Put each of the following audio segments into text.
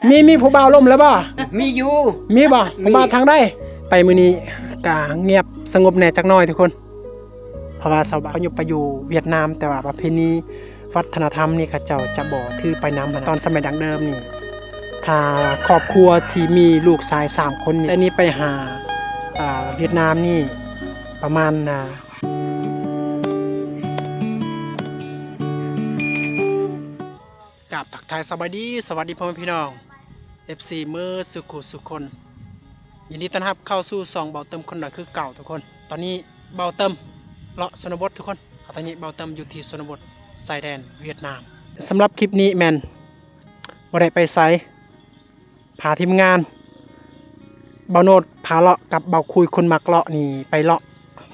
ມີ ມີຜູ້ບ່າວລົມແລ້ວບໍ່? ມີຢູ່. ມີບໍ່? ມີ. ຜູ້ບ່າວທາງໃດ? ໄປມື້ນີ້ກະງຽບສະຫງົບແດ່ຈັກໜ້ອຍທຸກຄົນ ເພາະວ່າຊາວບ້ານອະພະຍົບໄປຢູ່ຫວຽດນາມ, ແຕ່ວ່າປະເພນີວັດທະນະທຳນີ້ເຂົາເຈົ້າຈະບໍ່ຖືໄປນຳ. ຕອນສະໄໝດັ້ງເດີມນີ້ ຖ້າຄອບຄົວທີ່ມີລູກຊາຍສາມຄົນນີ້ ແຕ່ນີ້ໄປຫາ ອ່າ ຫວຽດນາມນີ້ປະມານ ອ່າ ກາບທັກທາຍສະບາຍດີ ສະຫວັດດີພໍ່ແມ່ພີ່ນ້ອງ ເອັຟຊີ ເໝິດສູ່ຄູ່ສູ່ຄົນ. ຍິນດີຕ້ອນຮັບເຂົ້າສູ່ຊ່ອງເບົາເຕີມຄົນດອຍຄືເກົ່າທຸກຄົນ. ຕອນນີ້ເບົາເຕີມເລາະຊົນນະບົດທຸກຄົນ. ຕອນນີ້ເບົາເຕີມຢູ່ທີ່ຊົນນະບົດຊາຍແດນຫວຽດນາມ. ສຳລັບຄລິບນີ້ແມ່ນບໍ່ໄດ້ໄປໃສ ພາທີມງານເບົາໂນດພາເລາະກັບເບົາຄຸຍຄົນມັກເລາະນີ້ ໄປເລາະ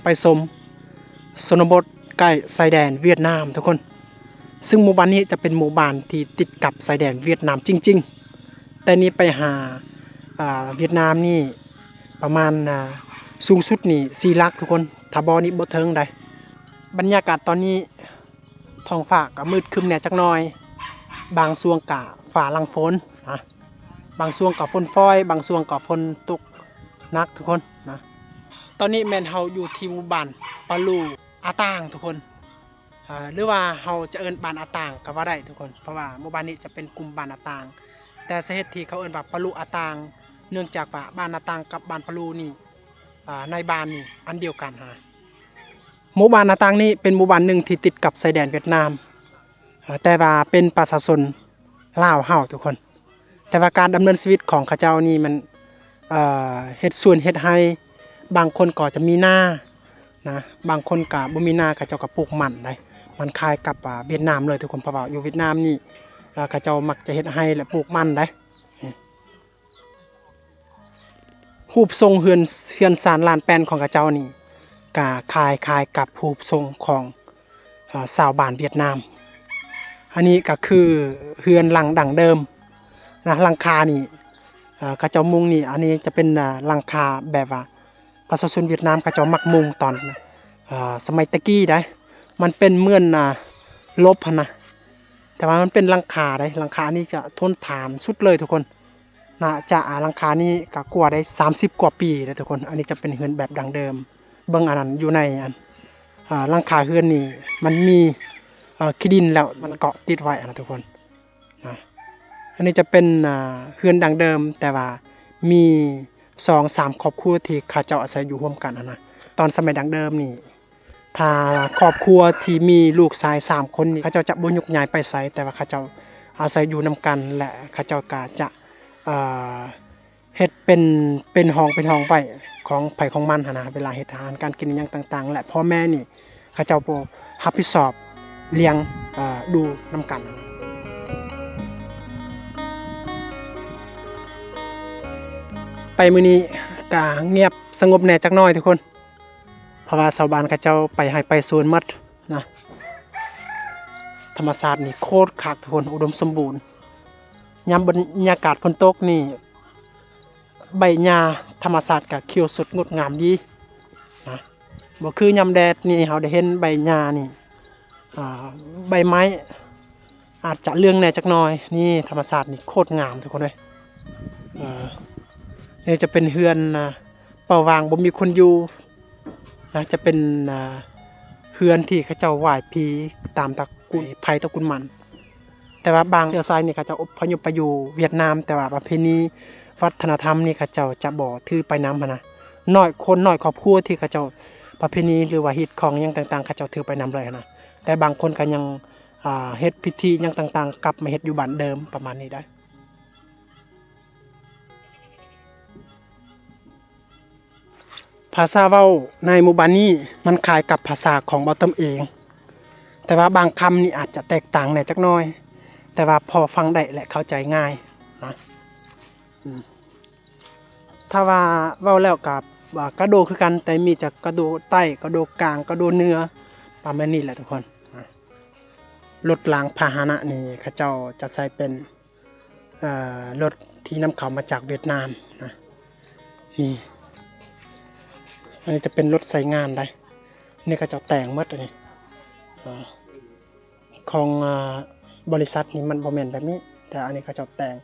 ໄປຊົມຊົນນະບົດໃກ້ຊາຍແດນຫວຽດນາມທຸກຄົນ. ຊຶ່ງໝູ່ບ້ານນີ້ຈະເປັນໝູ່ບ້ານທີ່ຕິດກັບຊາຍແດນຫວຽດນາມຈິງໆ, ແຕ່ນີ້ໄປຫາ ອ່າ ຫວຽດນາມນີ້ປະມານ ອ່າ ສູງສຸດນີ້ສີ່ຫຼັກທຸກຄົນ, ຖ້າບໍ່ນີ້ບໍ່ເຖິງໃດ໋. ບັນຍາກາດຕອນນີ້ ທ້ອງຟ້າກະມືດຄຶ້ມແດ່ຈັກໜ້ອຍ, ບາງຊ່ວງກະຟ້າຫຼັງຝົນນະ, ບາງຊ່ວງກະຝົນຝອຍ, ບາງຊ່ວງກະຝົນຕົກໜັກທຸກຄົນນະ. ຕອນນີ້ແມ່ນເຮົາຢູ່ທີ່ໝູ່ບ້ານປາລູອາຕ່າງທຸກຄົນ, ເອີ ຫຼືວ່າເຮົາຈະເອີ້ນບ້ານອາຕ່າງກະວ່າໄດ້ທຸກຄົນ, ເພາະວ່າໝູ່ບ້ານນີ້ຈະເປັນກຸ່ມບ້ານອາຕ່າງ, ແຕ່ສາເຫດທີ່ເຂົາເອີ້ນວ່າປາລູອາຕ່າງ ເນື່ອງຈາກວ່າບ້ານອາຕ່າງກັບບ້ານປາລູນີ້ ອ່າ ໃນບ້ານນີ້ອັນດຽວກັນຫັ້ນນະ. ໝູ່ບ້ານອາຕ່າງນີ້ເປັນໝູ່ບ້ານໜຶ່ງທີ່ຕິດກັບຊາຍແດນຫວຽດນາມ, ເອີ ແຕ່ວ່າເປັນປະຊາຊົນລາວເຮົາທຸກຄົນ, ແຕ່ວ່າການດຳເນີນຊີວິດຂອງເຂົາເຈົ້ານີ້ມັນ ເອີ ເຮັດສວນເຮັດໄຮ່, ບາງຄົນກໍຈະມີນານະ, ບາງຄົນກະບໍ່ມີນາ ເຂົາເຈົ້າກະປູກມັນໄດ໋, ມັນຄ້າຍກັບ ອ່າ ຫວຽດນາມເລີຍທຸກຄົນ, ເພາະວ່າຢູ່ຫວຽດນາມນີ້ ເອີ ເຂົາເຈົ້າມັກຈະເຮັດໄຮ່ ແລະ ປູກມັນໄດ໋. ຮູບຊົງເຮືອນ ເຮືອນຊານລານແປ້ນຂອງເຂົາເຈົ້ານີ້ກະຄ້າຍໆກັບຮູບຊົງຂອງ ເອີ ຊາວບ້ານຫວຽດນາມ. ອັນນີ້ກະຄືເຮືອນຫຼັງດັ້ງເດີມນະ, ຫຼັງຄານີ້ ເອີ ເຂົາເຈົ້າມຸງນີ້, ອັນນີ້ຈະເປັນ ອ່າ ຫຼັງຄາແບບວ່າປະຊາຊົນຫວຽດນາມເຂົາເຈົ້າມັກມຸງຕອນ ເອີ ສະໄໝແຕ່ກີ້ໄດ໋, ມັນເປັນເໝືອນ ອ່າ ລົບຫັ້ນນະ, ແຕ່ວ່າມັນເປັນຫຼັງຄາໄດ໋, ຫຼັງຄາອັນນີ້ຈະທົນທານສຸດເລີຍທຸກຄົນ. ໜ້າຈະ ອ່າ ຫຼັງຄານີ້ກະກວ່າໄດ້ສາມສິບກວ່າປີແລ້ວທຸກຄົນ. ອັນນີ້ຈະເປັນເຮືອນແບບດັ້ງເດີມ. ເບິ່ງອັນນັ້ນຢູ່ໃນ ອັນ ອ່າ ຫຼັງຄາເຮືອນນີ້ມັນມີ ເອີ ຂີ້ດິນແລ້ວມັນເກາະຕິດໄວ້ຫັ້ນນະທຸກຄົນນະ. ອັນນີ້ຈະເປັນ ອ່າ ເຮືອນດັ້ງເດີມ, ແຕ່ວ່າມີສອງສາມຄອບຄົວທີ່ເຂົາເຈົ້າອາໄສຢູ່ຮ່ວມກັນຫັ້ນນະ. ຕອນສະໄໝດັ້ງເດີມນີ້ ຖ້າຄອບຄົວທີ່ມີລູກຊາຍສາມຄົນນີ້ ເຂົາເຈົ້າຈະບໍ່ຍົກຍ້າຍໄປໃສ, ແຕ່ວ່າເຂົາເຈົ້າອາໄສຢູ່ນຳກັນ ແລະ ເຂົາເຈົ້າກະຈະ ເອີ ເຮັດເປັນ ເປັນຫ້ອງເປັນຫ້ອງໄວ້ຂອງໃຜຂອງມັນຫັ້ນນະ, ເວລາເຮັດອາຫານການກິນຫຍັງຕ່າງໆ ແລະ ພໍ່ແມ່ນີ້ເຂົາເຈົ້າບໍ່ຮັບຜິດຊອບລ້ຽງ ເອີ ດູນຳກັນ. ໄປມື້ນີ້ກະງຽບສະຫງົບແດ່ຈັກໜ້ອຍທຸກຄົນ. ເພາະວ່າຊາວບ້ານເຂົາເຈົ້າໄປໄຮ່ໄປສວນໝົດນະ. ທຳມະຊາດນີ້ໂຄດຄັກທຸກຄົນ, ອຸດົມສົມບູນ. ຍາມບັນຍາກາດຝົນຕົກນີ້ ໃບຫຍ້າທຳມະຊາດກະຂຽວສົດງົດງາມດີນະ. ບໍ່ຄືຍາມແດດນີ້ ເຮົາໄດ້ເຫັນໃບຫຍ້ານີ້ ອ່າ ໃບໄມ້ອາດຈະເຫຼືອງແດ່ຈັກໜ້ອຍ. ນີ້ທຳມະຊາດນີ້ໂຄດງາມທຸກຄົນເອີຍ. ເອີ ນີ້ຈະເປັນເຮືອນນະ ເປົ່າວ່າງບໍ່ມີຄົນຢູ່ນະ, ຈະເປັນ ອ່າ ເຮືອນທີ່ເຂົາເຈົ້າໄຫວ້ຜີຕາມຕະກຸນໄພຕະກຸນມັນ. ແຕ່ວ່າບາງເຊື້ອສາຍນີ້ເຂົາເຈົ້າອົບພະຍົບໄປຢູ່ຫວຽດນາມ, ແຕ່ວ່າປະເພນີວັດທະນະທຳນີ້ເຂົາເຈົ້າຈະບໍ່ຖືໄປນຳຫັ້ນນະ. ນ້ອຍຄົນ ນ້ອຍຄອບຄົວທີ່ເຂົາເຈົ້າ ປະເພນີ ຫຼືວ່າຮີດຄອງຫຍັງຕ່າງໆ ເຂົາເຈົ້າຖືໄປນຳເລີຍຫັ້ນນະ. ແຕ່ບາງຄົນກໍຍັງ ອ່າ ເຮັດພິທີຫຍັງຕ່າງໆ ກັບມາເຮັດຢູ່ບ້ານເດີມ ປະມານນີ້ໄດ໋. ພາສາເວົ້າໃນໝູ່ບ້ານນີ້ມັນຄ້າຍກັບພາສາຂອງເບົາເຕີມເອງ, ແຕ່ວ່າບາງຄຳນີ້ອາດຈະແຕກຕ່າງແດ່ຈັກໜ້ອຍ, ແຕ່ວ່າພໍຟັງໄດ້ ແລະ ເຂົ້າໃຈງ່າຍນະ. ອືມ ຖ້າວ່າເວົ້າແລ້ວກໍ ອ່າ ກະໂດຄືກັນ, ແຕ່ມີຈາກກະໂດໃຕ້, ກະໂດກາງ, ກະໂດເໜືອ ປະມານນີ້ແຫຼະທຸກຄົນ. ລົດລາງພາຫະນະນີ້ ເຂົາເຈົ້າຈະໃຊ້ເປັນ ເອີ ລົດທີ່ນຳເຂົ້າມາຈາກຫວຽດນາມນະ. ນີ້ ອັນນີ້ຈະເປັນລົດໃຊ້ງານໄດ໋. ນີ້ເຂົາເຈົ້າແຕ່ງໝົດ ອັນນີ້ ເອີ ຂອງ ເອີ ບໍລິສັດນີ້ມັນບໍ່ແມ່ນແບບນີ້, ແຕ່ອັນນີ້ເຂົາເຈົ້າແຕ່ງ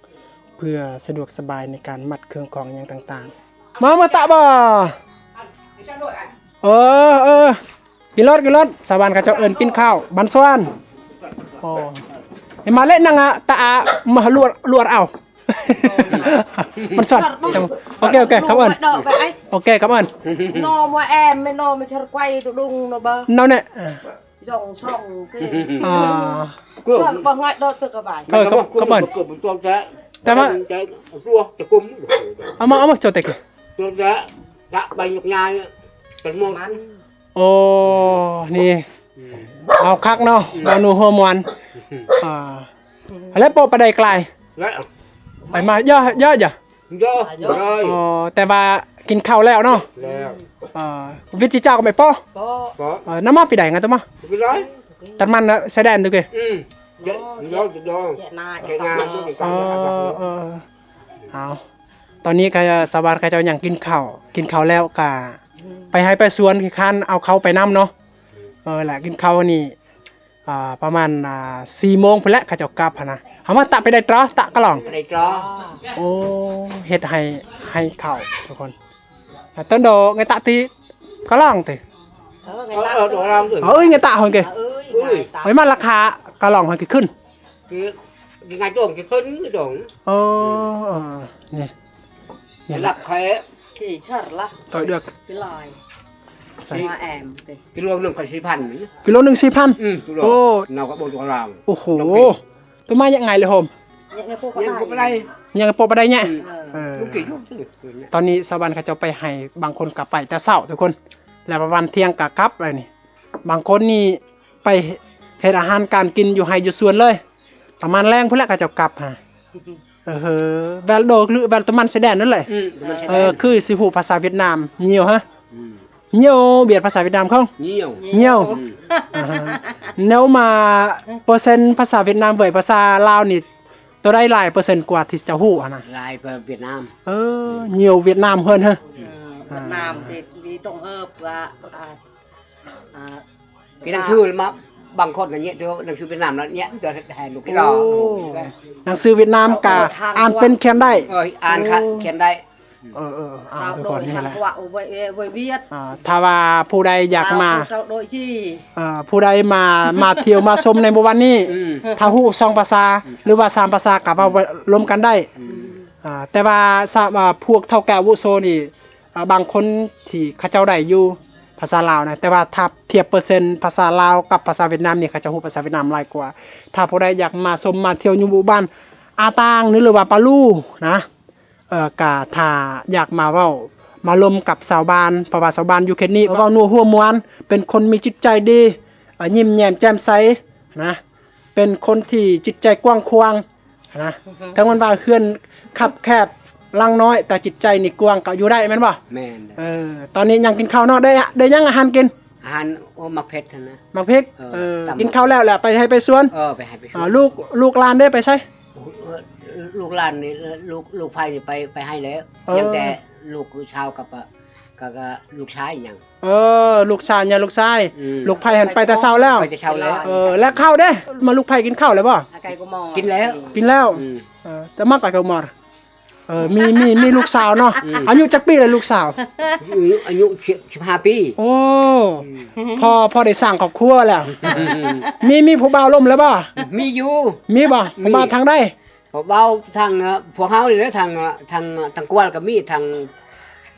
ເພື່ອສະດວກສະບາຍໃນການມັດເຄື່ອງຂອງຫຍັງຕ່າງໆ. ມາ ມາຕະບໍ່? ເອີ ເອີ ກິນໂລດ ກິນໂລດ. ຊາວບ້ານເຂົາເຈົ້າເອີ້ນກິນເຂົ້າ ບັນຊວນ. ໂອ້ ເຫັນມາເລະນັງອະ ຕະອາ ມາລວດ ລວດເອົາ ບັນຊວນ. ໂອເຄ ໂອເຄ ຄຳເອີ້ນ ໂອເຄ ຄຳເອີ້ນ. ນອມາແອມ ແມ່ນນອມາເຊີກວາຍຕຸດຸງນະບໍ່ ເນາະແນ່. ສອງ ສອງ ເກ ອ່າ ເຊີກບໍ່ງ່າຍດອກ ເຕີກະບາຍ ເອີ ຄຳເອີ້ນ ແຕ່ວ່າ ຕົວຈະກຸມ ເອົາມາ ເອົາມາ ໂຈເຕກ ຕົວຈະ ຈະໃບຍົກຍ້າຍ ເປັນໝົດ. ໂອ້ ນີ້ ເວົ້າຄັກເນາະ ເວົ້ານົວຫົວມ່ວນ. ອ່າ ແລ້ວໂປະປາໄດກລາຍ ແລ້ວ ໄປມາເຍາະ ເຍາະ ເຍາະ ເຍາະ ອໍ ແຕ່ວ່າກິນເຂົ້າແລ້ວເນາະ ແລ້ວ ອ່າ ວິດຈິເຈົ້າກໍໄປໂປະ ໂປະ ເອີ ນຳມາປີໃດງານຕົວມາ ປີໃດ ຕັດມັນນະ ຊາຍແດນຕຸເກ ອືມ ເຈາະ ເຈາະ ເຈາະນາ ເຈາະນາ ອໍ ເອີ ເອົາ ຕອນນີ້ກະຊາວບ້ານເຂົາເຈົ້າຍັງກິນເຂົ້າ ກິນເຂົ້າແລ້ວກະ ອືມ ໄປໄຮ່ໄປສວນ ຂີ້ຄ້ານເອົາເຂົ້າໄປນຳເນາະ. ເອີ ລະກິນເຂົ້ານີ້ ອ່າ ປະມານ ອ່າ ສີ່ໂມງພຸ້ນແຫຼະ ເຂົາເຈົ້າກັບຫັ້ນນະ. ເຮົາມາຕະໄປໄດ້ຕຣາ ຕະກະຫຼອງ ໄດ້ຕຣາ. ໂອ້ ເຮັດໄຮ່ ໄຮ່ເຂົ້າທຸກຄົນ. ອ່າ ຕົ້ນດອກໄງຕະຕິ ກະຫຼອງຕິ ເອີ ໄງຕະ ເອີ ດອກລາມ ເອີ ເອີ ໄງຕະ ເອີ ເອີ ມາລາຄາກະຫຼອງຫັ້ນຄືຂຶ້ນ ຄື ຄືໄງດອງຄືຂຶ້ນດອງ. ເອີ ເອີ ນີ້ ນີ້ລະ ລັບແຄ່ ທີ່ເຊີລະ ຕໍ່ເດືອກ ກິລາຍ ໃສ່ ມາແອມຕິ ກິໂລໜຶ່ງກໍສີ່ພັນ ກິໂລໜຶ່ງສີ່ພັນ. ອືມ ໂອ້ ເນາະ ກໍບໍ່ຕົວລາວ ໂອ້ໂຫ ຕົວມາຍັງໄງເລີຍໂຮມ ຍັງໂປະບໍ່ໄດ້ ຍັງໂປະບໍ່ໄດ້ແຍະ. ອືມ ເອີ ຕອນນີ້ຊາວບ້ານເຂົາເຈົ້າໄປໄຮ່ ບາງຄົນກໍໄປແຕ່ເຊົ້າທຸກຄົນ ແລ້ວປະມານທ່ຽງກໍກັບແລ້ວນີ້. ບາງຄົນນີ້ໄປເຮັດອາຫານການກິນຢູ່ໄຮ່ຢູ່ສວນເລີຍ ປະມານແລງພຸ້ນແຫຼະເຂົາເຈົ້າກັບຫາ. ເອີ ແວວໂດ ຫຼື ແວວຕະມັນຊາຍແດນນັ້ນແຫຼະ. ອືມ ເອີ ຄືຊິຮູ້ພາສາຫວຽດນາມ ຍ່ຽວຮະ ອືມ ຍ່ຽວ ຫວຽດ ພາສາຫວຽດນາມເຂົາ ຍ່ຽວ ຍ່ຽວ. ອືມ ອ່າຮະ ແນວມາເປີເຊັນພາສາຫວຽດນາມເວີຍ ພາສາລາວນີ້ ໂຕໃດຫຼາຍເປີເຊັນກວ່າທີ່ເຈົ້າຮູ້ຫັ້ນນະ? ຫຼາຍກວ່າຫວຽດນາມ. ເອີ ຍ່ຽວຫວຽດນາມເພິ່ນຮະ. ເອີ ຫວຽດນາມທີ່ ທີ່ຕ້ອງເຮີບວ່າ ອ່າ ອ່າ ຄືໜັງສືມາ ບາງຄົນນະເນຍ ໜັງສືຫວຽດນາມລະເນຍ ຈະໃຫ້ລູກ ໂອ້ ຫຼານ ໜັງສືຫວຽດນາມກະອ່ານເປັນຂຽນໄດ້. ເອີ ອ່ານຂະ ໂອ້ ຂຽນໄດ້. ເອີ ເອີ ເອີ ອ່າ ທຸກຄົນນີ້ແຫຼະ ອ່າ ຖ້າວ່າຜູ້ໃດຢາກມາ ເອີ ຜູ້ໃດມາ ມາທ່ຽວມາຊົມໃນໝູ່ບ້ານນີ້ ອືມ ຖ້າຮູ້ສອງພາສາ ອືມ ຫຼືວ່າສາມພາສາ ກະເວົ້າ ອືມ ລົມກັນໄດ້. ອືມ ອ່າ ແຕ່ວ່າ ສະ ອ່າ ພວກເຖົ້າແກ່ອາວຸໂສນີ້ ອ່າ ບາງຄົນທີ່ເຂົາເຈົ້າໄດ້ຢູ່ພາສາລາວນະ ແຕ່ວ່າຖ້າທຽບເປີເຊັນພາສາລາວກັບພາສາຫວຽດນາມນີ້ ເຂົາເຈົ້າຮູ້ພາສາຫວຽດນາມຫຼາຍກວ່າ. ຖ້າຜູ້ໃດຢາກມາຊົມມາທ່ຽວຢູ່ໝູ່ບ້ານອາຕ່າງ ຫຼືວ່າປາລູນະ ເອີ ກະຖ້າຢາກມາເວົ້າມາລົມກັບຊາວບ້ານ ເພາະວ່າຊາວບ້ານຢູ່ເຂດນີ້ເວົ້ານົວຫົວມ່ວນ ເປັນຄົນມີຈິດໃຈດີ ເອີ ຍິ້ມແຍ້ມແຈ່ມໃສນະ. ເປັນຄົນທີ່ຈິດໃຈກວ້າງຂວາງນະ ເຖິງແມ່ນວ່າເຮືອນຄັບແຄບຫຼັງນ້ອຍ ແຕ່ຈິດໃຈນີ້ກວ້າງ ກໍຢູ່ໄດ້ແມ່ນບໍ່? ແມ່ນ. ເອີ ຕອນນີ້ຍັງກິນເຂົ້າເນາະ ໄດ້ ໄດ້ຫຍັງອາຫານກິນ? ອາຫານ ໂອ້ ໝາກເຜັດຫັ້ນນະ ໝາກເຜັດ. ເອີ ເອີ ຕຳ ກິນເຂົ້າແລ້ວ ແລ້ວໄປໄຮ່ໄປສວນ. ເອີ ໄປໄຮ່ໄປສວນ. ອ່າ ລູກ ລູກຫຼານເດ້ ໄປໃສ? ເອີ ລູກຫຼານນີ້ ລູກ ລູກໃພ້ນີ້ໄປ ໄປໄຮ່ແລ້ວ. ເອີ ຍັງແຕ່ລູກສາວກັບ ກະ ກະລູກຊາຍຫຍັງ. ເອີ ລູກຊາຍຫຍັງ ລູກຊາຍ ອືມ ລູກໃພ້ຫັ້ນໄປແຕ່ເຊົ້າແລ້ວ ໄປແຕ່ເຊົ້າແລ້ວ. ເອີ ແລ້ວເຂົ້າເດ້ ມາລູກໃພ້ກິນເຂົ້າແລ້ວບໍ່? ກິນແລ້ວ ກິນແລ້ວ. ອືມ ເອີ ແຕ່ມາກະເຂົ້າໝໍ້. ເອີ ມີ ມີ ມີລູກສາວເນາະ. ອືມ ອາຍຸຈັກປີແລ້ວລູກສາວ? ອາຍຸ ອາຍຸສິບຫ້າປີ. ໂອ້ ອືມ ພໍ ພໍໄດ້ສ້າງຄອບຄົວແລ້ວ. ມີ ມີຜູ້ບ່າວລົມແລ້ວບໍ່? ມີຢູ່. ມີບໍ່? ມີ. ຜູ້ບ່າວທາງໃດ? ເວົ້າທາງ ພວກເຮົານີ້ແຫຼະ ທາງ ທາງ ທາງກວານກໍມີ ທາງ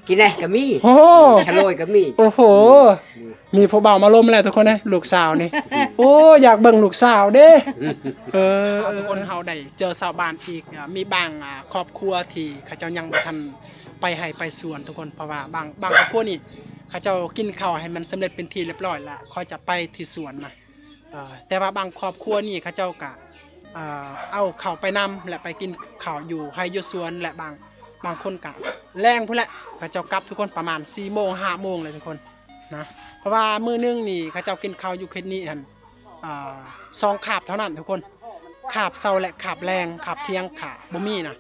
ກິແນກໍມີ. ໂອ້ໂຫ ຊະໂລຍກໍມີ. ໂອ້ໂຫ ອືມ ມີຜູ້ບ່າວມາລົມແລ້ວທຸກຄົນເອີຍ ລູກສາວນີ້. ໂອ້ ຢາກເບິ່ງລູກສາວເດ້. ເອີ ທຸກຄົນ ເຮົາໄດ້ເຈີຊາວບ້ານອີກ ມີບາງ ອ່າ ຄອບຄົວທີ່ເຂົາເຈົ້າຍັງບໍ່ທັນໄປໄຮ່ໄປສວນທຸກຄົນ ເພາະວ່າບາງ ບາງຄອບຄົວນີ້ ເຂົາເຈົ້າກິນເຂົ້າໃຫ້ມັນສຳເລັດເປັນທີ່ລຽບຮ້ອຍແລ້ວ ຄ່ອຍຈະໄປທີ່ສວນນະ. ເອີ ແຕ່ວ່າບາງຄອບຄົວນີ້ເຂົາເຈົ້າກະ ເອີ ເອົາເຂົ້າໄປນຳ ແລະ ໄປກິນເຂົ້າຢູ່ໄຮ່ຢູ່ສວນ ແລະ ບາງ ບາງຄົນກະແລງພຸ້ນແຫຼະ ເຂົາເຈົ້າກັບທຸກຄົນ ປະມານສີ່ໂມງ ຫ້າໂມງແຫຼະທຸກຄົນນະ. ເພາະວ່າມື້ໜຶ່ງນີ້ເຂົາເຈົ້າກິນເຂົ້າຢູ່ເຂດນີ້ຫັ້ນ ເອີ ສອງຄາບເທົ່ານັ້ນທຸກຄົນ ຄາບເຊົ້າ ແລະ ຄາບແລງ ຄາບທ່ຽງກະບໍ່ມີນະ.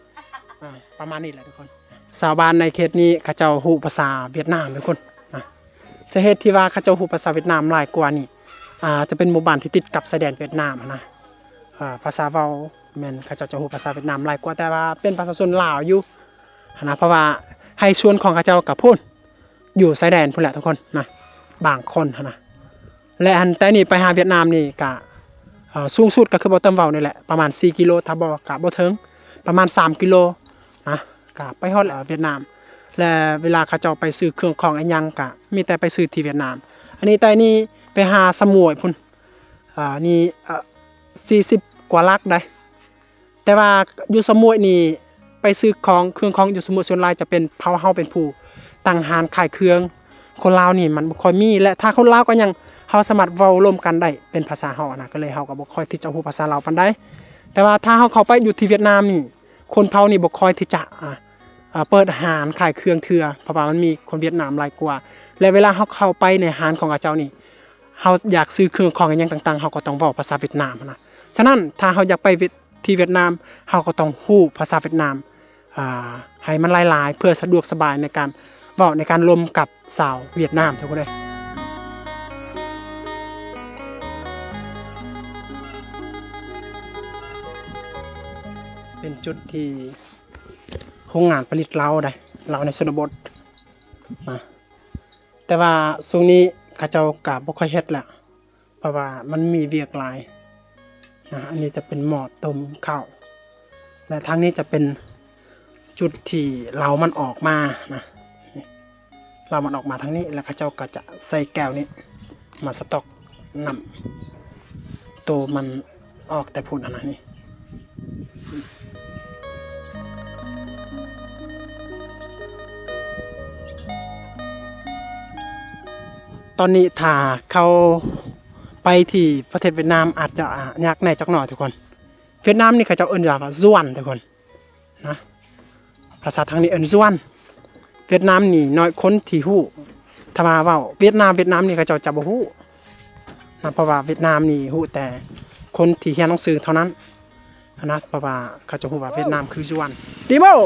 ເອີ ປະມານນີ້ແຫຼະທຸກຄົນ. ຊາວບ້ານໃນເຂດນີ້ເຂົາເຈົ້າຮູ້ພາສາຫວຽດນາມທຸກຄົນນະ. ສາເຫດທີ່ວ່າເຂົາເຈົ້າຮູ້ພາສາຫວຽດນາມຫຼາຍກວ່ານີ້ ອາດຈະເປັນໝູ່ບ້ານທີ່ຕິດກັບຊາຍແດນຫວຽດນາມຫັ້ນນະ. ອາ ພາສາເວົ້າ ແມ່ນເຂົາເຈົ້າຈະຮູ້ພາສາຫວຽດນາມຫຼາຍກວ່າ ແຕ່ວ່າເປັນປະຊາຊົນລາວຢູ່ຫັ້ນນະ ເພາະວ່າໄຮ່ສວນຂອງເຂົາເຈົ້າກະພຸ້ນ ຢູ່ຊາຍແດນພຸ້ນແຫຼະທຸກຄົນນະ ບາງຄົນຫັ້ນນະ. ແລະ ອັນແຕ່ນີ້ໄປຫາຫວຽດນາມນີ້ກະ ເອີ ສູງສຸດກະຄືບໍ່ຕຳເວົ້ານີ້ແຫຼະ ປະມານສີ່ກິໂລ ຖ້າບໍ່ກະບໍ່ເຖິງ ປະມານສາມກິໂລນະ ກະໄປຮອດແລ້ວຫວຽດນາມ. ແລະ ເວລາເຂົາເຈົ້າໄປຊື້ເຄື່ອງຂອງອີ່ຫຍັງກະມີແຕ່ໄປຊື້ທີ່ຫວຽດນາມ. ອັນນີ້ແຕ່ນີ້ໄປຫາສະໝວຍພຸ້ນ ອາ ນີ້ ເອີ ສີ່ສິບກວ່າຫຼັກໃດ໋ ແຕ່ວ່າຢູ່ສະໝວຍນີ້ໄປຊື້ຂອງ ເຄື່ອງຂອງຢູ່ສະໝວຍສ່ວນຫຼາຍຈະເປັນເຜົ່າເຮົາເປັນຜູ້ຕັ້ງຮ້ານຂາຍເຄື່ອງ. ຄົນລາວນີ້ມັນບໍ່ຄ່ອຍມີ ແລະ ຖ້າຄົນລາວກໍຍັງ ເຮົາສາມາດເວົ້າລົມກັນໄດ້ເປັນພາສາເຮົານະ ກໍເລີຍເຮົາກໍບໍ່ຄ່ອຍທີ່ຈະຮູ້ພາສາລາວປານໃດ. ແຕ່ວ່າຖ້າເຮົາເຂົ້າໄປຢູ່ທີ່ຫວຽດນາມນີ້ ຄົນເຜົ່ານີ້ບໍ່ຄ່ອຍທີ່ຈະ ອາ ອາ ເປີດຮ້ານຂາຍເຄື່ອງເທື່ອ ເພາະວ່າມັນມີຄົນຫວຽດນາມຫຼາຍກວ່າ ແລະ ເວລາເຮົາເຂົ້າໄປໃນຮ້ານຂອງເຂົາເຈົ້ານີ້ ເຮົາຢາກຊື້ເຄື່ອງຂອງອີ່ຫຍັງຕ່າງໆ ເຮົາກໍຕ້ອງເວົ້າພາສາຫວຽດນາມນະ. ສະນັ້ນ ຖ້າເຮົາຢາກໄປຫວຽດ ທີ່ຫວຽດນາມ ເຮົາກໍຕ້ອງຮູ້ພາສາຫວຽດນາມ ອາ ໃຫ້ມັນຫຼາຍໆ ເພື່ອສະດວກສະບາຍໃນການເວົ້າ ໃນການລົມກັບຊາວຫວຽດນາມທຸກຄົນເອີຍ. ເປັນຈຸດທີ່ໂຮງງານຜະລິດເຫຼົ້າໃດ ເຫຼົ້າໃນຊົນນະບົດນະ. ແຕ່ວ່າຊ່ວງນີ້ເຂົາເຈົ້າກະບໍ່ຄ່ອຍເຮັດແລ້ວ ເພາະວ່າມັນມີວຽກຫຼາຍນະ. ອັນນີ້ຈະເປັນໝໍ້ຕົ້ມເຂົ້າ ແລະ ທາງນີ້ຈະເປັນຈຸດທີ່ເຫຼົ້າມັນອອກມານະ. ເຫຼົ້າມັນອອກມາທາງນີ້ ແລ້ວເຂົາເຈົ້າກໍຈະໃສ່ແກ້ວນີ້ມາສະຕັອກນ້ຳໂຕມັນ ອອກແຕ່ພຸ້ນຫັ້ນນະນີ້. ຕອນນີ້ຖ້າເຂົ້າໄປທີ່ປະເທດຫວຽດນາມອາດຈະຍາກແດ່ຈັກໜ້ອຍທຸກຄົນ. ຫວຽດນາມນີ້ເຂົາເຈົ້າເອີ້ນວ່າ Yuan ທຸກຄົນ. ນະ ພາສາທາງນີ້ເອີ້ນ Yuan. ຫວຽດນາມນີ້ໜ້ອຍຄົນທີ່ຮູ້ ຖ້າວ່າເວົ້າຫວຽດນາມ ຫວຽດນາມນີ້ເຂົາເຈົ້າຈະບໍ່ຮູ້ນະ ເພາະວ່າຫວຽດນາມນີ້ຮູ້ແຕ່ຄົນທີ່ຮຽນໜັງສືເທົ່ານັ້ນນະ ເພາະວ່າເຂົາຈະຮູ້ວ່າຫວຽດນາມຄື Yuan. ດີບໍ່?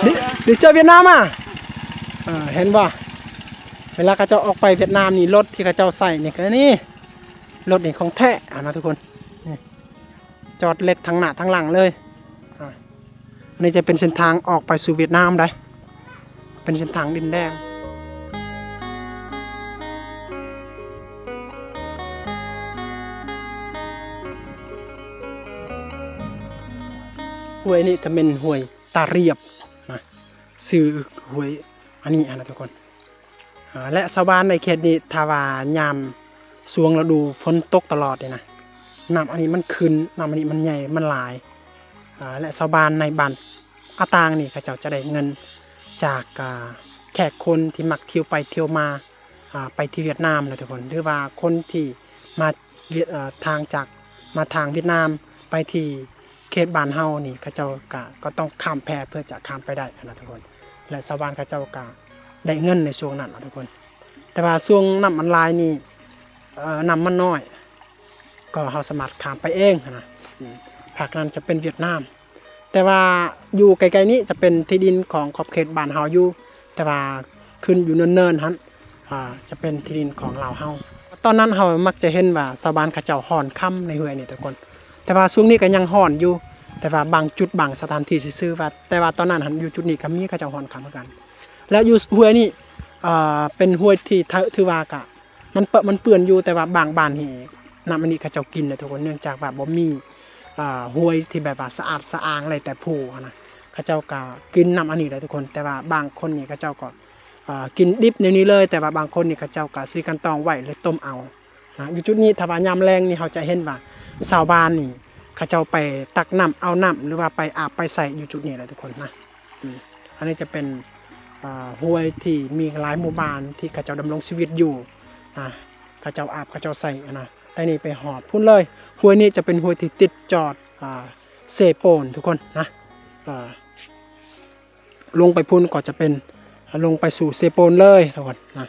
ດີ ດີເຈີຫວຽດນາມອະ. ເອີ ເຫັນບໍ່? ເວລາເຂົາເຈົ້າອອກໄປຫວຽດນາມນີ້ ລົດທີ່ເຂົາເຈົ້າໃຊ້ນີ້ ຄືນີ້ ລົດນີ້ຂອງແທ້ຫັ້ນນະທຸກຄົນ. ນີ້ ຈອດເລັກທັງໜ້າທັງຫຼັງເລີຍ. ອາ ອັນນີ້ຈະເປັນເສັ້ນທາງອອກໄປສູ່ຫວຽດນາມໃດ໋ ເປັນເສັ້ນທາງດິນແດງ. ຫ້ວຍນີ້ຈະເປັນຫ້ວຍຕາລຽບນະ ຊື່ຫ້ວຍອັນນີ້ຫັ້ນນະທຸກຄົນ. ອາ ແລະ ຊາວບ້ານໃນເຂດນີ້ ຖ້າວ່າຍາມຊ່ວງລະດູຝົນຕົກຕະຫຼອດນີ້ນະ ນ້ຳອັນນີ້ມັນຂຶ້ນ ນ້ຳອັນນີ້ມັນໃຫຍ່ ມັນຫຼາຍ. ອາ ແລະ ຊາວບ້ານໃນບ້ານອາຕ່າງນີ້ ເຂົາເຈົ້າຈະໄດ້ເງິນຈາກ ອາ ແຂກຄົນທີ່ມັກທ່ຽວໄປທ່ຽວມາ ອາ ໄປທີ່ຫວຽດນາມນະທຸກຄົນ ຫຼືວ່າຄົນທີ່ມາຫວຽດ ເອີ ທາງຈາກ ມາທາງຫວຽດນາມໄປທີ່ເຂດບ້ານເຮົານີ້ ເຂົາເຈົ້າກະ ກໍຕ້ອງຂ້າມແພເພື່ອຈະຂ້າມໄປໄດ້ຫັ້ນນະທຸກຄົນ. ແລະ ຊາວບ້ານເຂົາເຈົ້າກະໄດ້ເງິນໃນຊ່ວງນັ້ນນະທຸກຄົນ. ແຕ່ວ່າຊ່ວງນ້ຳມັນຫຼາຍນີ້ ເອີ ນ້ຳມັນນ້ອຍ ກໍເຮົາສາມາດຂ້າມໄປເອງຫັ້ນນະ. ອືມ ພາກນັ້ນຈະເປັນຫວຽດນາມ ແຕ່ວ່າຢູ່ໃກ້ໆນີ້ຈະເປັນທີ່ດິນຂອງຂອບເຂດບ້ານເຮົາຢູ່ ແຕ່ວ່າຂຶ້ນຢູ່ເນີນໆຫັ້ນ ອາ ຈະເປັນທີ່ດິນຂອງລາວເຮົາ. ຕອນນັ້ນເຮົາມັກຈະເຫັນວ່າຊາວບ້ານເຂົາເຈົ້າຮ່ອນຄຳໃນຫ້ວຍນີ້ທຸກຄົນ ແຕ່ວ່າຊ່ວງນີ້ກໍຍັງຮ່ອນຢູ່ ແຕ່ວ່າບາງຈຸດບາງສະຖານທີ່ຊື່ໆວ່າ ແຕ່ວ່າຕອນນັ້ນຫັ້ນ ຢູ່ຈຸດນີ້ກໍມີເຂົາເຈົ້າຮ່ອນຄຳຄືກັນ. ແລະ ຢູ່ຫ້ວຍນີ້ ເອີ ເປັນຫ້ວຍທີ່ ຖື ຖືວ່າກະ ມັນເປ ມັນເປື້ອນຢູ່ ແຕ່ວ່າບາງບ້ານນີ້ ນ້ຳອັນນີ້ເຂົາເຈົ້າກິນນະທຸກຄົນ ເນື່ອງຈາກວ່າບໍ່ມີ ອາ ຫ້ວຍທີ່ແບບວ່າສະອາດສະອ້າງ ໄຫຼແຕ່ພູຫັ້ນນະ ເຂົາເຈົ້າກໍກິນນ້ຳອັນນີ້ແຫຼະທຸກຄົນ. ແຕ່ວ່າບາງຄົນນີ້ເຂົາເຈົ້າກໍ ອາ ກິນດິບແນວນີ້ເລີຍ ແຕ່ວ່າບາງຄົນນີ້ເຂົາເຈົ້າກໍຊື້ຂັ້ນຕອງໄວ້ ຫຼືຕົ້ມເອົານະ. ຢູ່ຈຸດນີ້ ຖ້າວ່າຍາມແລງນີ້ ເຮົາຈະເຫັນວ່າຊາວບ້ານນີ້ ເຂົາເຈົ້າໄປຕັກນ້ຳ ເອົານ້ຳ ຫຼືວ່າໄປອາບໄປໃສ່ຢູ່ຈຸດນີ້ແຫຼະທຸກຄົນນະ. ອືມ ອັນນີ້ຈະເປັນ ອາ ຫ້ວຍທີ່ມີຫຼາຍໝູ່ບ້ານທີ່ເຂົາເຈົ້າດຳລົງຊີວິດຢູ່ນະ ເຂົາເຈົ້າອາບ ເຂົາເຈົ້າໃສ່ຫັ້ນນະ. ແຕ່ນີ້ໄປຮອດພຸ້ນເລີຍ ຫ້ວຍນີ້ຈະເປັນຫ້ວຍທີ່ຕິດຈອດ ອາ ເຊໂປນທຸກຄົນນະ. ອາ ລົງໄປພຸ້ນກໍຈະເປັນ ອາ ລົງໄປສູ່ເຊໂປນເລີຍທຸກຄົນນະ.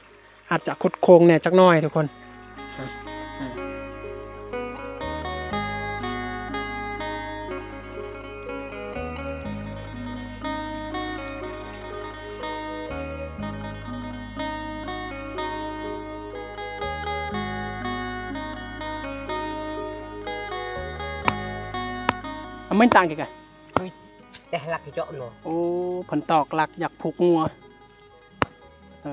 ອາດຈະຄົດໂຄ້ງແດ່ຈັກໜ້ອຍທຸກຄົນ. ອາ ມັນຕ່າງກັນກະ ອຸ້ຍ ແຕ່ຫຼັກເຈາະເນາະ. ໂອ້ ເພິ່ນຕອກຫຼັກຢາກຜູກງົວ ເອີ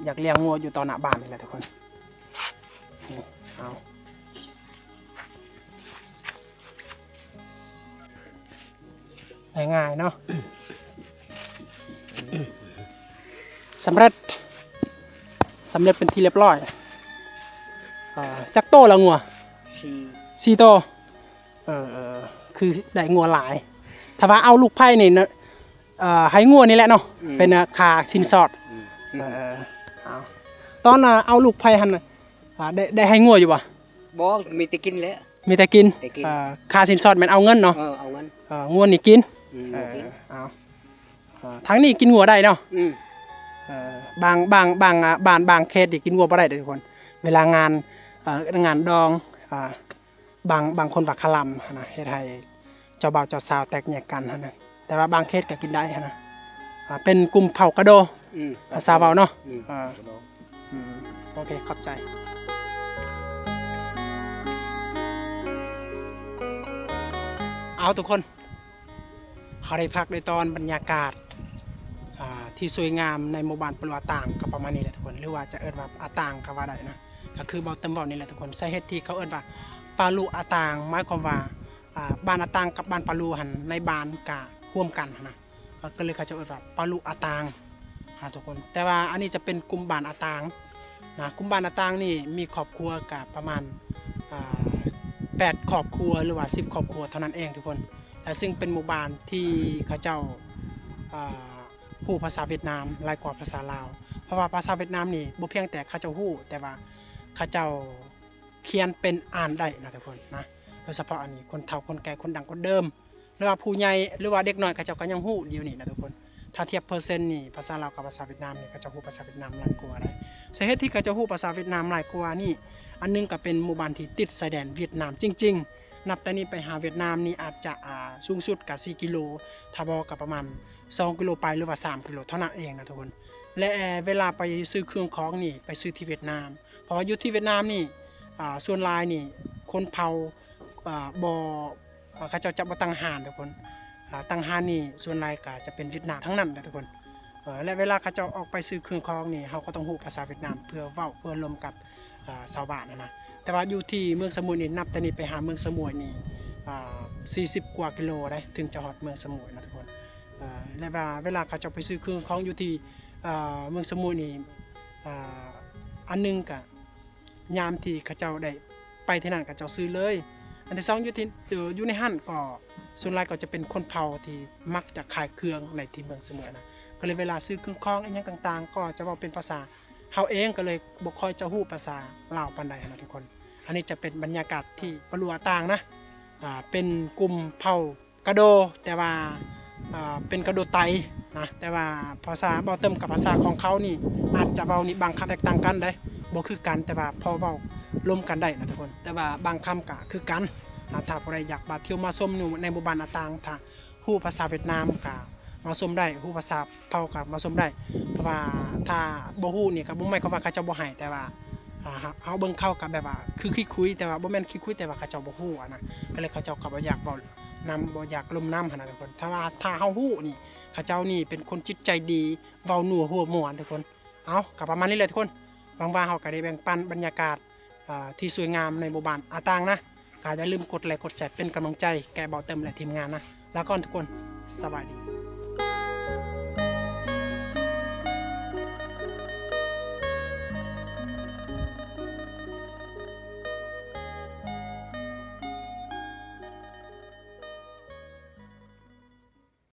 ຢາກລ້ຽງງົວຢູ່ຕໍ່ໜ້າບ້ານນີ້ແຫຼະທຸກຄົນ. ນີ້ ເອົາ ງ່າຍໆເນາະ ສຳເລັດ ສຳເລັດເປັນທີ່ລຽບຮ້ອຍ. ເອີ ຈັກໂຕລະງົວ? ສີ່ ສີ່ໂຕ. ເອີ ເອີ ຄືໄດ້ງົວຫຼາຍ. ຖ້າວ່າເອົາລູກໃພ້ນີ້ນະ ເອີ ໃຫ້ງົວນີ້ແຫຼະເນາະ ອືມ ເປັນຄ່າສິນສອດ. ອືມ ເອີ ເອົາ ຕອນເອົາລູກໃພ້ຫັ້ນ ອ່າ ໄດ້ ໄດ້ໃຫ້ງົວຢູ່ບໍ່? ບໍ່ ມີແຕ່ກິນແຫຼະ. ມີແຕ່ກິນ ແຕ່ກິນ. ເອີ ຄ່າສິນສອດແມ່ນເອົາເງິນເນາະ. ເອີ ເອົາເງິນ. ເອີ ງົວນີ້ກິນ. ອືມ ເອີ ກິນ. ເອົາ ເອີ ທາງນີ້ກິນງົວໄດ້ເນາະ. ອືມ ເອີ ບາງ ບາງ ບາງ ອ່າ ບ້ານບາງເຂດນີ້ກິນງົວບໍ່ໄດ້ເດ້ທຸກຄົນ. ເວລາງານ ເອີ ງານດອງ ອ່າ ບາງ ບາງຄົນວ່າຄະລຳຫັ້ນນະ ເຮັດໃຫ້ເຈົ້າບ່າວເຈົ້າສາວແຕກແຍກກັນຫັ້ນນະ. ແຕ່ວ່າບາງເຂດກໍກິນໄດ້ຫັ້ນນະ. ອ່າ ເປັນກຸ່ມເຜົ່າກະໂດ ອືມ ພາສາເວົ້າເນາະ. ອືມ ເອີ ກະໂດ. ອືມ ໂອເຄ ຂອບໃຈ. ເອົາ ທຸກຄົນ ເຮົາໄດ້ພັກໄດ້ຕອນບັນຍາກາດ ອ່າ ທີ່ສວຍງາມໃນໝູ່ບ້ານປາລຸອາຕາງ ກໍປະມານນີ້ແຫຼະທຸກຄົນ ຫຼືວ່າຈະເອີ້ນວ່າອາຕາງກໍວ່າໄດ້ນະ. ກໍຄືເວົ້າເຕີມເວົ້ານີ້ແຫຼະທຸກຄົນ. ສາເຫດທີ່ເຂົາເອີ້ນວ່າປາລຸອາຕາງ ໝາຍຄວາມວ່າ ອ່າ ບ້ານອາຕາງກັບບ້ານປາລຸຫັ້ນ ໃນບ້ານກະຮ່ວມກັນຫັ້ນນະ ກໍເລີຍເຂົາເຈົ້າເອີ້ນວ່າປາລຸອາຕາງນະທຸກຄົນ. ແຕ່ວ່າອັນນີ້ຈະເປັນກຸ່ມບ້ານອາຕາງນະ. ກຸ່ມບ້ານອາຕາງນີ້ມີຄອບຄົວກະປະມານ ອ່າ ແປດຄອບຄົວ ຫຼືວ່າສິບຄອບຄົວເທົ່ານັ້ນເອງທຸກຄົນ. ແລະ ຊຶ່ງເປັນໝູ່ບ້ານທີ່ເຂົາເຈົ້າ ອ່າ ຮູ້ພາສາຫວຽດນາມຫຼາຍກວ່າພາສາລາວ. ເພາະວ່າພາສາຫວຽດນາມນີ້ບໍ່ພຽງແຕ່ເຂົາເຈົ້າຮູ້ ແຕ່ວ່າເຂົາເຈົ້າຂຽນເປັນອ່ານໄດ້ນະທຸກຄົນນະ. ໂດຍສະເພາະອັນນີ້ ຄົນເຖົ້າຄົນແກ່ ຄົນດັ້ງຄົນເດີມ ຫຼືວ່າຜູ້ໃຫຍ່ ຫຼືວ່າເດັກນ້ອຍ ເຂົາເຈົ້າກໍຍັງຮູ້ດຽວນີ້ນະທຸກຄົນ. ຖ້າທຽບເປີເຊັນນີ້ ພາສາລາວກັບພາສາຫວຽດນາມນີ້ ເຂົາເຈົ້າຮູ້ພາສາຫວຽດນາມຫຼາຍກວ່າໄດ໋. ສາເຫດທີ່ເຂົາເຈົ້າຮູ້ພາສາຫວຽດນາມຫຼາຍກວ່ານີ້ ອັນໜຶ່ງກໍເປັນໝູ່ບ້ານທີ່ຕິດຊາຍແດນຫວຽດນາມຈິງໆ. ນັບແຕ່ນີ້ໄປຫາຫວຽດນາມນີ້ອາດຈະ ອ່າ ສູງສຸດກໍສີ່ກິໂລ ຖ້າບໍ່ກໍປະມານສອງກິໂລປາຍ ຫຼືວ່າສາມກິໂລເທົ່ານັ້ນເອງນະທຸກຄົນ. ແລະ ເວລາໄປຊື້ເຄື່ອງຂອງນີ້ ໄປຊື້ທີ່ຫວຽດນາມ ເພາະວ່າຢູ່ທີ່ຫວຽດນາມນີ້ ອ່າ ສ່ວນຫຼາຍນີ້ ຄົນເຜົ່າ ອ່າ ບໍ່ ເຂົາເຈົ້າຈະບໍ່ຕັ້ງຮ້ານທຸກຄົນ. ອ່າ ຕັ້ງຮ້ານນີ້ສ່ວນຫຼາຍກໍຈະເປັນຫວຽດນາມທັງນັ້ນແຫຼະທຸກຄົນ. ເອີ ແລະ ເວລາເຂົາເຈົ້າອອກໄປຊື້ເຄື່ອງຂອງນີ້ ເຮົາກໍຕ້ອງຮູ້ພາສາຫວຽດນາມເພື່ອເວົ້າ ເພື່ອລົມກັບ ອ່າ ຊາວບ້ານຫັ້ນນະ. ແຕ່ວ່າຢູ່ທີ່ເມືອງສະໝຸຍນີ້ ນັບແຕ່ນີ້ໄປຫາເມືອງສະໝຸຍນີ້ ອ່າ ສີ່ສິບກວ່າກິໂລໄດ໋ ເຖິງຈະຮອດເມືອງສະໝຸຍນະທຸກຄົນ. ເອີ ແລະ ວ່າເວລາເຂົາເຈົ້າໄປຊື້ເຄື່ອງຂອງຢູ່ທີ່ ອ່າ ເມືອງສະໝຸຍນີ້ ອ່າ ອັນໜຶ່ງກະ ຍາມທີ່ເຂົາເຈົ້າໄດ້ໄປທີ່ນັ້ນ ເຂົາເຈົ້າຊື້ເລີຍ. ອັນທີສອງ ຢູ່ທີ່ ເອີ ຢູ່ໃນຮ້ານກໍສ່ວນຫຼາຍກໍຈະເປັນຄົນເຜົ່າທີ່ມັກຈະຂາຍເຄື່ອງໃນທີ່ເມືອງສະໝຸຍນະ. ກໍເລີຍເວລາຊື້ເຄື່ອງຂອງອີ່ຫຍັງຕ່າງໆ ກໍຈະເວົ້າເປັນພາສາເຮົາເອງ ກໍເລີຍບໍ່ຄ່ອຍຈະຮູ້ພາສາລາວປານໃດຫັ້ນນະທຸກຄົນ. ອັນນີ້ຈະເປັນບັນຍາກາດທີ່ປາລຸອາຕາງນະ ອ່າ ເປັນກຸ່ມເຜົ່າ ກະໂດ ແຕ່ວ່າ ເອີ ເປັນກະໂດໄຕນະ. ແຕ່ວ່າພາສາເວົ້າເຕີມກັບພາສາຂອງເຂົານີ້ ອາດຈະເວົ້ານີ້ບາງຄຳແຕກຕ່າງກັນເດ້ ບໍ່ຄືກັນ ແຕ່ວ່າພໍເວົ້າລົມກັນໄດ້ນະທຸກຄົນ. ແຕ່ວ່າບາງຄຳກະຄືກັນນະ. ຖ້າຜູ້ໃດຢາກມາທ່ຽວມາຊົມຢູ່ໃນໝູ່ບ້ານອາຕາງ ຖ້າຮູ້ພາສາຫວຽດນາມກະມາຊົມໄດ້ ຮູ້ພາສາເຜົ່າກະມາຊົມໄດ້. ເພາະວ່າຖ້າບໍ່ຮູ້ນີ້ກະບໍ່ໝາຍຄວາມວ່າເຂົາເຈົ້າບໍ່ໃຫ້ ແຕ່ວ່າ ອ່າ ເຮົາ ເຮົາເບິ່ງເຂົາກໍແບບວ່າຄືຂີ້ຄຸຍ ແຕ່ວ່າບໍ່ແມ່ນຂີ້ຄຸຍ ແຕ່ວ່າເຂົາເຈົ້າບໍ່ຮູ້ຫັ້ນນະ. ກໍເລີຍເຂົາເຈົ້າກໍບໍ່ຢາກເວົ້ານຳ ບໍ່ຢາກລົມນຳຫັ້ນນະທຸກຄົນ. ຖ້າວ່າ ຖ້າເຮົາຮູ້ນີ້ ເຂົາເຈົ້ານີ້ເປັນຄົນຈິດໃຈດີ ເວົ້ານົວຫົວມ່ວນທຸກຄົນ. ເອົາ ກໍປະມານນີ້ແຫຼະທຸກຄົນ. ຫວັງວ່າເຮົາກໍໄດ້ແບ່ງປັນບັນຍາກາດ ອ່າ ທີ່ສວຍງາມໃນໝູ່ບ້ານອາຕ່າງນະ. ກໍຢ່າລືມກົດໄລ ກົດແຊ ເປັນກຳລັງໃຈແກ່ເບົາເຕີມ ແລະ ທີມງານນະ. ລາກ່ອນທຸກຄົນ. ສະບາຍດີ.